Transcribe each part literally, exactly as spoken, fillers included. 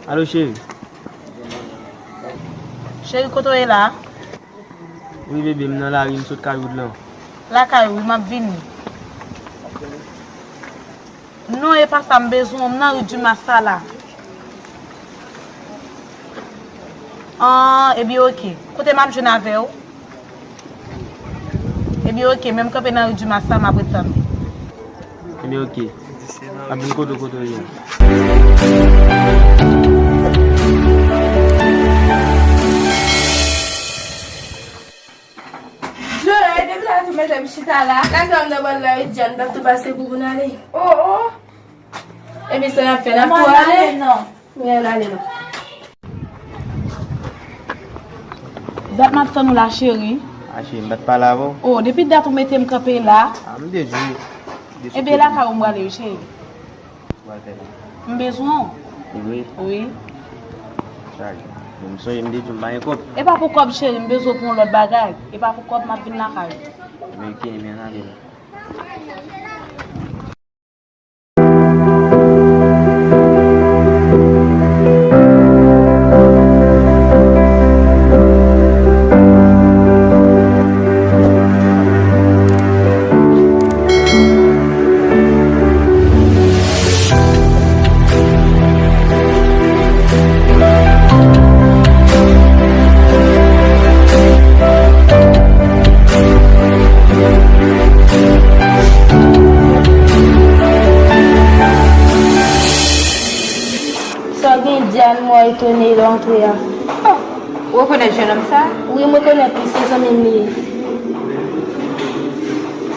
Alo, cheri. Cheri, kote w ye la? Wi, bebe, m nan lari, m sot kay Wood lan. Lakay ou, m ap vini. Non, e pa sa, m bezwen w, m nan ri Dimas sa la. An, ebyen, oke. Kote m ap jwenn avè w? Ebyen, oke, men m kanpe nan ri Dimas la, m ap ret tann ou. Ebyen, oke. M ap vin kote w, kote w ye a. Joe, depi la tou mete m chita la. Lakay m nan bòl la, wi, John, m t ap tou pase pou moun ale. Oh, oh. Epi sa n ap fè, n ap tou ale? Non. Mwen ale non. Dat m ap tann ou la, cheri. A, cheri, m pa t pale avè w? Oh, depi dat ou mete m kanpe la. A, m te di w. Ebyen, lakay ou m prale, wi, cheri. Ou pral fè la? M bezwen w. Wi. Wi. Chak. Bon, m sonje m te di w m pa gen kòb. E pa pou kòb, cheri, m bezwen w pou yon lòt bagay. E pa pou kòb, m ap vin lakay ou. Men, ok, men ann ale la. Sa w gen, Diane, mwen etone lè w antre a. Oh, ou rekonèt jennonm sa? Wi, m rekonèt li, se zanmi m li ye.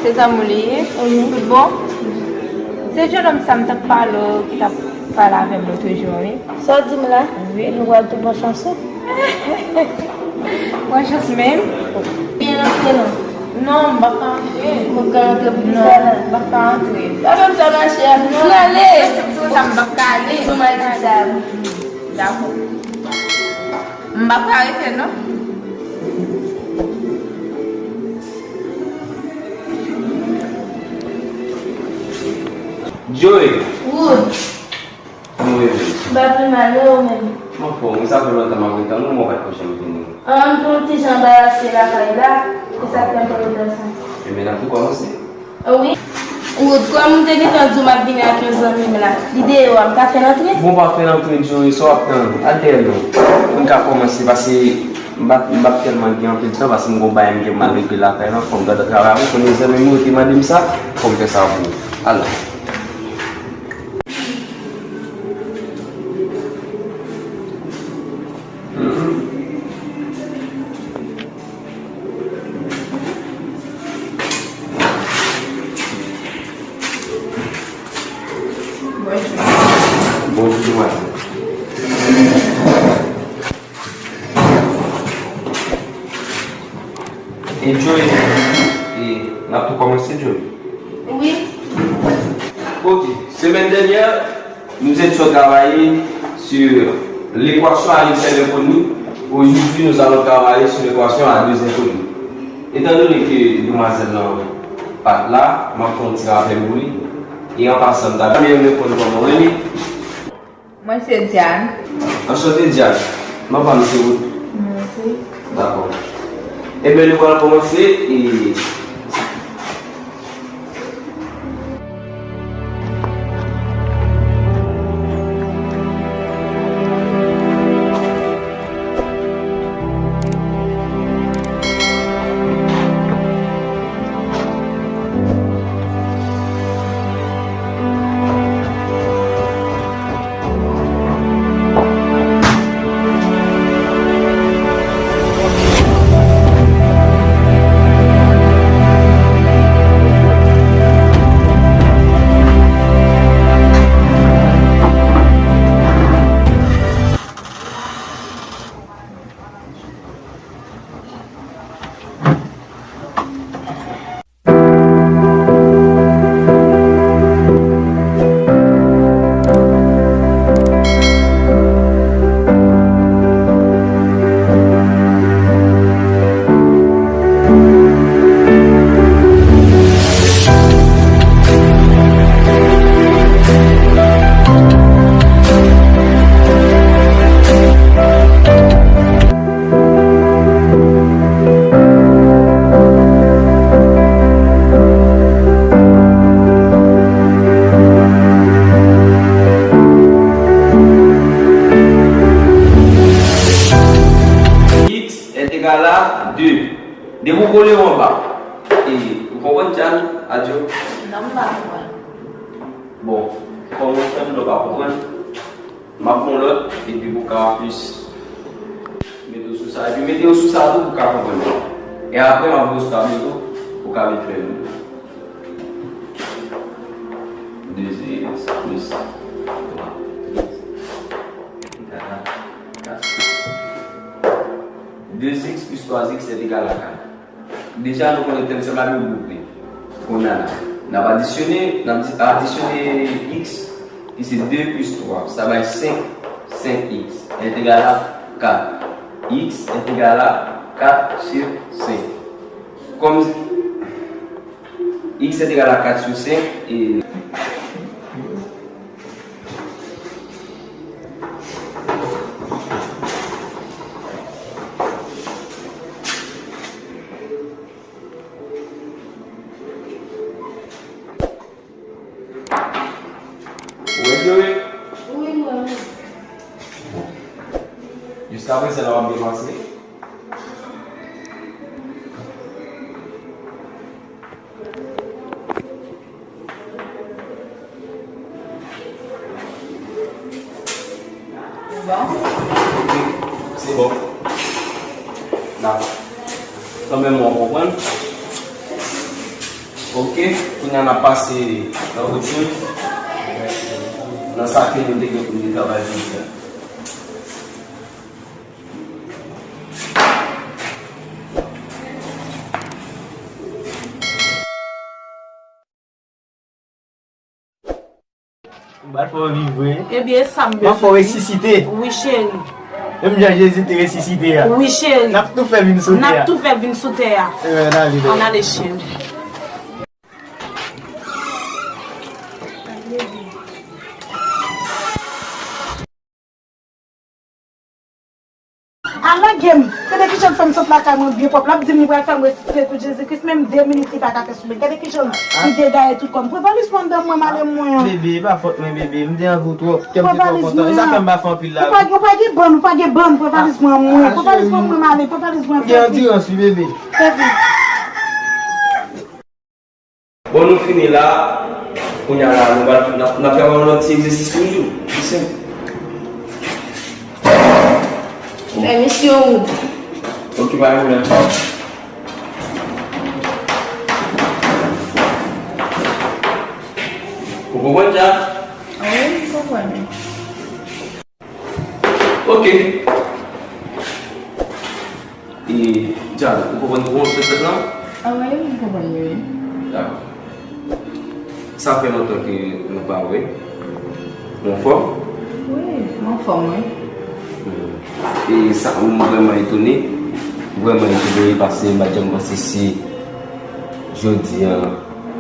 Se zanmi w li ye? Wi. Tout bon? Se jennonm sa m t ap pale w, ki t ap pale avè m lòt jou an, wi. Sa w di m la? Wi. Nou pral tou pran chans ou. Pran chans menm? Byen antre non. Non, m p ap ka antre. Ou p ap ka antre pou kisa la? Non, m p ap ka antre. Sa fè m sa mache a. Non, ale. Se pou sa m p ap ka ale. Pou m al di sa. Dakò. M p ap ka rete non. Joey. Wood. Kòman w ye menm? M pa pi mal non, ou menm? M anfòm wi, sa fè lontan m ap ret tann ou, men w pa t ko janm vini. An, m te yon ti jan anbarase lakay la, se sa k fè m pa ret tann sa. Ebyen, n ap tou kòmanse. Wi. Wood, kòm m te gentan di w m ap vini ak yon zanmi m la, li deyò a, m ka fè l antre? Bon, pa fè l antre, Joey, sa w ap tann? Al dèyè l non. Pou n ka kòmanse, paske m pa, m p ap tèlman gen anpil tan, paske m gon bagay m gen pou m al regle lakay la, fò m gade travay avè w, konnen zanmi m yo te mande m sa, fò m fè sa pou ou. Al. Bonjou. Bonjou, madam. E Joey, e, n ap tou kòmanse, Joey? Wi. Ok. Semaine dernière, nous étions travaillés sur l'équation à une seule inconnue. Aujourd'hui, nous allons travailler sur l'équation à deux inconnues. Étant donné que demoiselle là pas là, m ap fè yon ti rapèl pou li. E an pasan, m ta renmen konn kòman w rele. Mwen se Diane. Anchante, Diane. Nonm pa m se Wood. Mèsi. Dakò. Ebyen, nou pral kòmanse e Depi w kole yo anba. E, ou konprann, Jan, Adjo? Non, m pa konprann. Bon, kòm ou fè m lè w pa konprann, m ap fè yon lòt, epi pou w ka plis mete w sou sa. Epi mete w sou sa tou pou w ka konprann. E apre, m ap voye sou tablo tou, pou w ka vin fè yon. De x plis twa x égale a kat. De x plis twa x est égal à quatre. Deja, nou konnen tèm sa pa gen gwoupe. Kounye a la, n ap adisyone, n ap di- adisyone x, ki se de plis twa, sa bay senk, senk x est égal à quatre. X est égal à quatre sur cinq. Kòm x est égal à quatre sur cinq, e Ou wè, Joe? Wi, mwen. Jiskaprezan, la w ap byen pase. Bon. Se bon. La. Kanmenm, w konprann? Ok. Kounye a, n ap pase nan lòt choz. Nan sa ke nou te gen pou nou travay jodi a. M pral fè w viv vre. Ebyen, e sa m bezwen. M ap fè w resisite. Wi, cheri. Menm jan Jezi te resisite a. Wi, cheri. N ap tou fè vin sou tè a. N ap tou fè vin sou tè a. Ebyen, ann ale, cheri. Ann ale, cheri. Ala gen m! Gade kijan l fè m sot lakay mwen byen pwòp. L ap di m li pral fè m resisite tout Jezi Kris, menm de minit li pa ka fè sou mwen. Gade kijan l, li degaye tout kò m. Pran valiz mwen anndan mwen, m ale mwen. Bebe, e pa fòt mwen, bebe. M te anvi w twòp. Kè m te twò kontan. E sa fè m pa fè anpil la. Ou pa, ou pa gen bann, ou pa gen bann. Pran valiz mwen, mwen. Pran valiz mwen, mwen, m ale. Pran valiz mwen, fè vit. Gen andirans, wi, bebe. Fè vit. Bon, nou fini la. Kounye a la, nou va, n ap, n ap travay yon lòt ti egzèsis toujou. Ki senp. Fè misyon ou. Ok, pa gen pwoblèm. Ou konprann sa? Wi, m konprann. Ok. E, Jan, ou konprann pwomosyon sèt lan? A wi, m konprann li, wi. Dakò. Sa fè lontan ke nou pa wè. Ou anfòm? Wi, m anfòm, wi. Hmm. E sa, m vrèman etone. Vrèman etone, paske m pa t janm panse si jodi a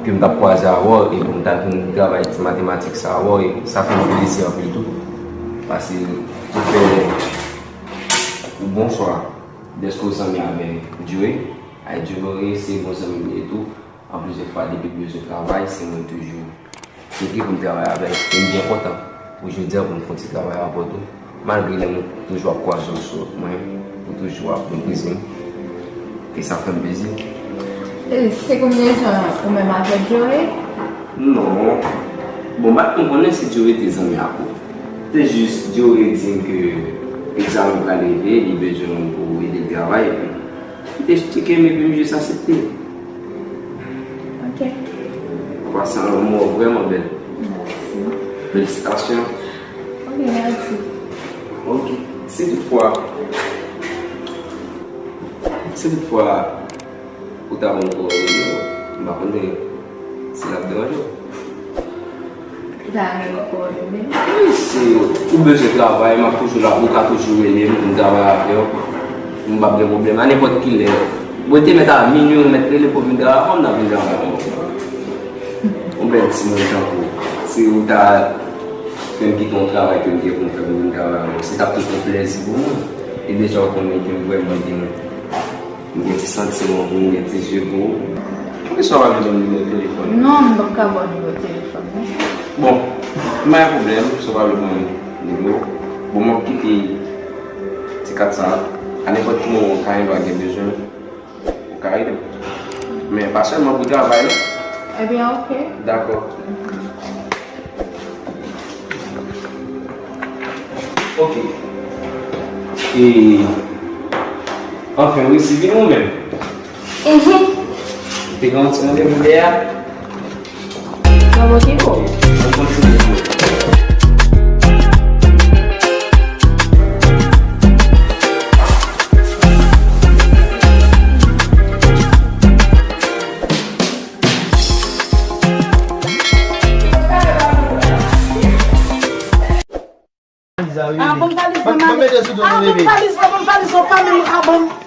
ke m t ap kwaze avè w e pou m ta vin travay ti matematik sa avè w, e sa fè m plezi anpil tou. Paske ou fè, ou, bonswa, dèske w zanmi avè Joe. Ay, Joe se bon zanmi m li ye tou. Anplis de fwa, depi l bezwen travay, se mwen toujou ki gen pou m travay avè l. E m byen kontan pou jodi a pou m fè yon ti travay avè w tou. Malgre lè nou toujou ap kwaze w sou wout mwen, ou toujou ap meprize m. E sa fè m plezi. E se konbyen tan ou menm avèk Joe? Non. Bon, m pa t konn konnen si Joe te zanmi ak ou. Se jis Joe di m ke egzamen pral rive, li bezwen moun pou ede l travay, epi m te cheke m, epi m jis aksepte. Ok. Ou pase yon lanmou vrèman bèl. Mèsi. Felisitasyon. Ok, mèsi. Ok. Si toutfwa, si toutfwa ou ta ban m kowòdone w, m pa konnen si l ap deranje w. Ou ta renmen kowòdone m? Wi, si ou bezwen travay, m ap toujou la, ou ka toujou rele m pou m travay avè w. M p ap gen pwoblèm. A nenpòt ki lè. Bon, te mèt a minui, ou mèt rele pou vin travay avè m, n ap vin travay avè w. Yon bèl timoun tankou w. Si ou ta fè m kite yon travay ke m te konn fè pou m vin travay avè w, se t ap tout yon plèzi pou mwen. E deja ou konnen ke m vrèman gen, m gen ti santiman pou ou, m gen ti zye pou ou. Poukisa w pa vin ban m nimewo telefòn? Non, m p ap ka ba w nimewo telefòn mwen. Bon, m pa gen pwoblèm, si w pa vle ban m nimewo. Bon, m ap kite ti kat sa a. A nenpòt ki moman w ka gen dwa gen bezwen m. Ou Ka ede m. Men pa sèlman pou travay, non. Ebyen, ok. Dakò. Ok. E, anfen, wi, si vin ou menm. Mhm. Te gen yon ti randevou dèyè a. Sa va, ok, bro. Ann kontinye. Ah, bon, valiz la, ah, bon, valiz la, bon, valiz la, pa menm, ah, bon.